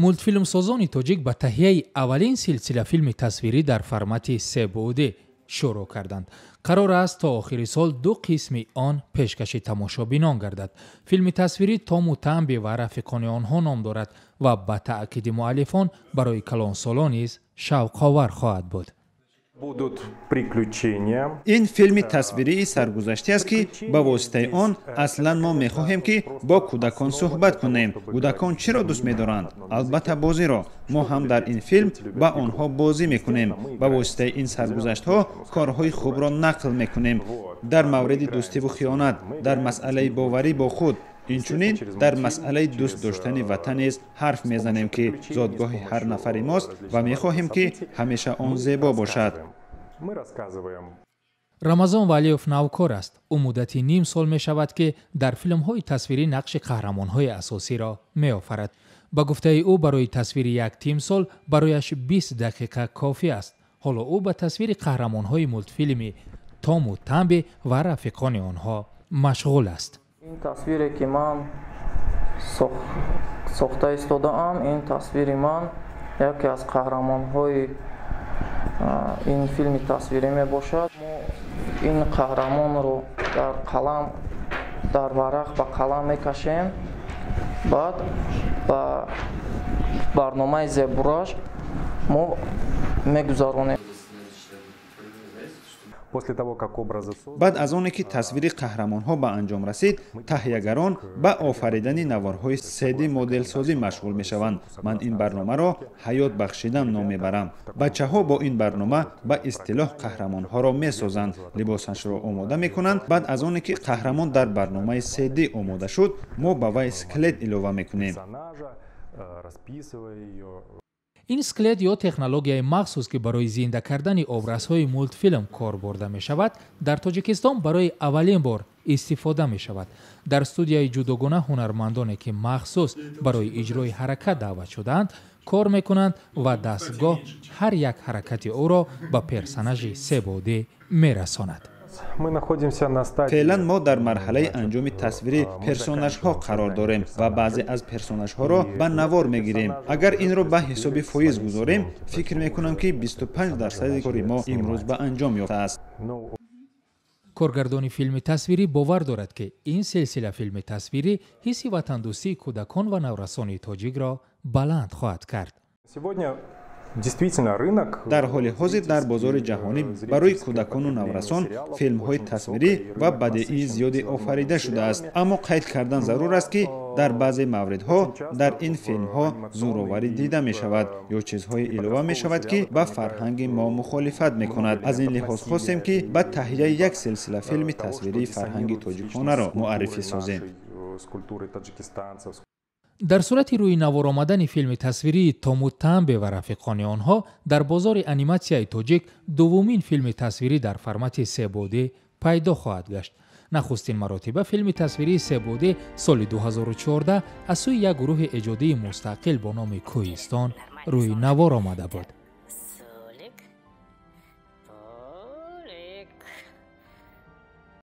Мултфилмсозони тоҷик ба таҳияи аввалин силсила филми тасвирӣ дар формати себуъдӣ шурӯъ карданд. Қарор аст, то охири сол ду қисми он пешкаши тамошобинон гардад. Филми тасвирӣ «Тому Тамби ва рафиқони онҳо» ном дорад ва ба таъкиди муаллифон барои калонсолон низ шавқовар хоҳад буд. Будут приключения. Ин филми тасвирии саргузаштӣ аст, ки ба воситаи он аслан мо мехоҳем, ки бо кӯдакон суҳбат кунем. Кӯдакон чиро дӯст медоранд? Албатта, бозиро. Мо ҳам дар ин филм ба онҳо бозӣ мекунем. Ба воситаи ин саргузаштҳо корҳои хубро нақл мекунем дар мавриди дӯстиву хиёнат, дар масъалаи боварӣ бо худ, инчунин дар масъалаи дӯст доштани ватан низ ҳарф мезанем, ки зодгоҳи ҳар нафари мост ва мехоҳем, ки ҳамеша он зебо бошад. Мы рассказываем. Рамазон Валиев навкор аст. Ӯ муддати ним сол мешавад, ки дар филмҳои тасвирӣ нақши қаҳрамонҳои асосиро меофарад. Ба гуфтаи ӯ, барои тасвири як тимсол барояш 20 дақиқа кофӣ аст. Ҳоло ӯ ба тасвири қаҳрамонҳои мултфилми «Тому Тамби ва рафиқони онҳо» машғул аст. Ин тасвире, ки ман сохта истодаам, ин тасвири ман яке аз қаҳрамонҳои ин филми тасвирӣ мебошад. Мо ин қаҳрамонро дар қалам, дар варақ ба қалам мекашем, баъд ба барномаи ZBrush мо мегузаронем. После того, как образы Баъд аз оне ки тасвири қаҳрамонҳо ба анҷом расид, таҳиягарон ба офаридани наворҳои 3D моделсозӣ машғул мешаванд. Ман ин барномаро «Ҳаёт бахшидан» ном мебарам. Бачаҳо бо ин барнома ба истилоҳ қаҳрамонҳоро месозанд, либосашро омода мекунанд. Баъд аз оне ки қаҳрамон дар барномаи 3D омода шуд, мо ба вай скелет илова мекунем. Расписывая ее. Ин скелет ё технологияи махсус, ки барои зинда кардани образҳои мултфилм кор бурда мешавад, дар Тоҷикистон барои аввалин бор истифода мешавад. Дар студияи ҷудогона ҳунармандоне, ки махсус барои иҷрои ҳаракат даъват шудаанд, кор мекунанд ва дастгоҳ ҳар як ҳаракати ӯро ба персонажи себодӣ мерасонад. Мы находимся на стадии. Феълан мо дар марҳалаи анҷоми тасвири персонажҳо қарор дорем ва баъзе аз персонажҳоро ба навор мегирем. Агар инро ба ҳисоби фоиз гузорем, фикр мекунам, ки 25 дарсади кори мо имрӯз ба анҷом ёфтааст. Коргардони филми тасвирӣ бовар дорад, ки ин силсила филми тасвирӣ ҳисси ватандӯстии кӯдакон ва наврасони тоҷикро баланд хоҳад кард. Сегодня действительно рынок. Дар ҳоли ҳозир дар бозори ҷаҳонӣ барои кӯдакону наврасон филмҳои тасвирӣ ва бадеии зиёде офарида шудааст. Аммо қайд кардан зарур аст, ки дар баъзе мавридҳо дар ин филмҳо зӯроварӣ дида мешавад ё чизҳое илова мешавад, ки ба фарҳанги мо мухолифат мекунад. Аз ин лиҳоз хостем, ки ба таҳияи як силсила филми тасвирии фарҳанги тоҷиконаро муаррифӣ созем. С культурой таджикистанцев. Дар сурати рӯи навор омадани филми тасвирии «Тому Тамби ва рафиқони онҳо», дар бозори аниматсияи тоҷик дуввумин филми тасвирӣ дар формати себодӣ пайдо хоҳад гашт. Нахустин маротиба филми тасвирии себодӣ соли 2014 аз сӯи як гурӯҳи эҷодии мустақил бо номи «Кӯҳистон» рӯи навор омада буд.